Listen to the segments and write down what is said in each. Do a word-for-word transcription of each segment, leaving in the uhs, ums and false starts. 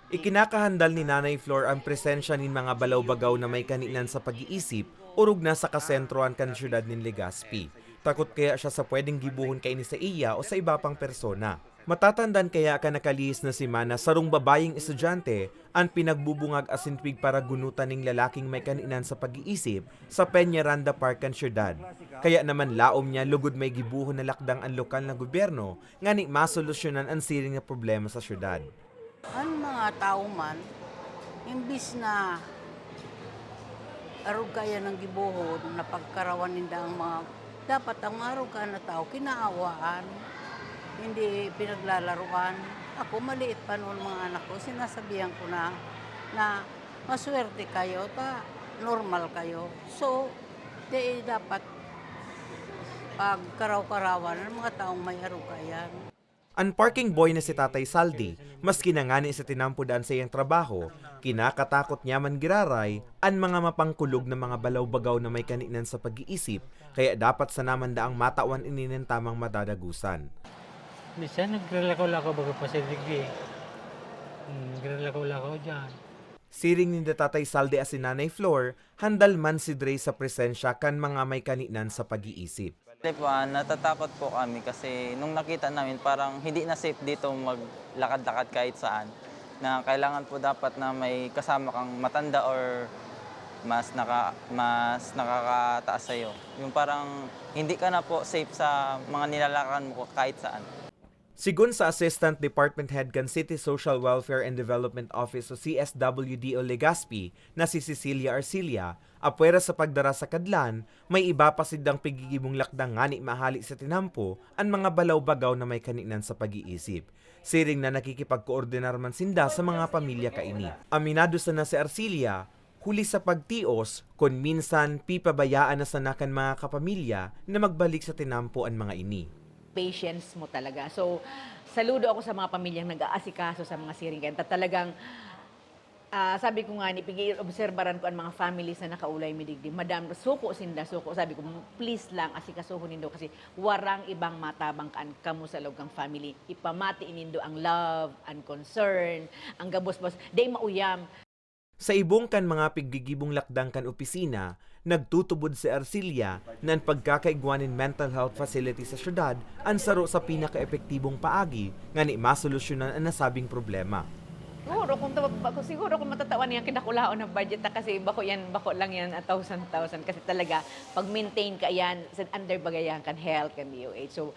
Ikinakahandal ni Nanay Flor an presensya nin mga balaw-bagaw na may kaninan sa pag-iisip, orog na sa kasentrohan kan syudad nin Legazpi. Takot kaya siya sa pwedeng gibohon kaini saiya o sa iba pang persona. Matatandaan kaya kan nakalihis na semana, sarong babayeng estudyante an pinagbubungag asin pigparagunutan nin lalaking may kaninan sa pag-iisip sa Peñaranda Park kan syudad. Kaya naman laom niya lugod may gibohon na lakdang an lokal na gobyerno ngani masolusyonan an siring na problema sa syudad. An mga tawo man, imbis na arog kaiyan an gibohon na pagkarawan ninda ang mga, dapat ang mga arog kaiyan na tawo kinaawaan, hindi pinaglalaroan. Ako, maliit pa noon mga anak ko, sinasabihan ko na, na maswerte kayo ta normal kayo. So, di dapat pagkaraw-karawan ang mga taong may arog kaiyan. An parking boy na si Tatay Saldi, maski na ngani sa tinampo daan sa iyang trabaho, kinakatakot niya man giraray an mga mapangkulog na mga balaw-bagaw na may kaninan sa pag-iisip, kaya dapat sana man daang matawan ini nin tamang madadagosan. Minsan nagrelakaw-lakaw baga pa si Digdi. Hmm, nagrelakaw-lakaw dyan. Siring ninda Tatay Saldi asin Nanay Flor, handal man si Dre sa presensya kan mga may kaninan sa pag-iisip. Actually po, ah, natatakot po kami kasi nung nakita namin parang hindi na safe dito maglakad-lakad kahit saan. Na kailangan po dapat na may kasama kang matanda or mas naka, mas nakakataas sa'yo. Yung parang hindi ka na po safe sa mga nilalakaran mo kahit saan. Sigon sa Assistant Department Head kan City Social Welfare and Development Office o C S W D o Legazpi na si Cecilia Arcilia, apwera sa pagdara sa kadlan, may iba pa sindang pigigibong lakdang ngani mahali sa tinampo an mga balaw-bagaw na may kaninan sa pag-iisip. Siring na nakikipagkoordinar man sinda sa mga pamilya kaini. Aminado sana si Arcilia, huli sa pagtios, kun minsan pipabayaan na sana kan mga kapamilya na magbalik sa tinampo an mga ini. Patience mo talaga. So, saludo ako sa mga pamilyang nag-aasikaso sa mga siring kaya talagang, ah, sabi ko nga ni, pigi-obserbaran ko ang mga families na nakaulay mi digdi. Madam, suko sinda, suko. Sabi ko, please lang, asikasuhon nindo kasi warang ibang matabang kan kamo sa loob kang family. Ipamati nindo ang love, ang concern, ang gabos-bos. Day mauyam. Sa ibong kan mga piggigibong lakdang kan opisina, nagtutubod si Arcilia na an pagkakaigwa nin mental health facility sa syudad an saro sa pinakaepektibong paagi ngani masolusyonan an nasabing problema. Siguro kung tawag ba ko, siguro kung matatawan niyang kinakulaon ng budget na kasi bako yan, bako lang yan, a thousand, thousand. Kasi talaga, pag-maintain ka yan, sa under bagayan kan health, kan D O H. So,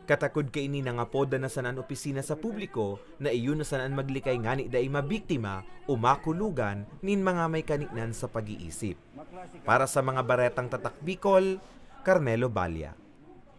Katakod kaini nangapoda na sana an opisina sa publiko na iyo na sana an maglikay ngani dai mabiktima o makulugan nin mga may kaninan sa pag-iisip. Para sa mga baretang Tatak Bicol, Carmelo Balla.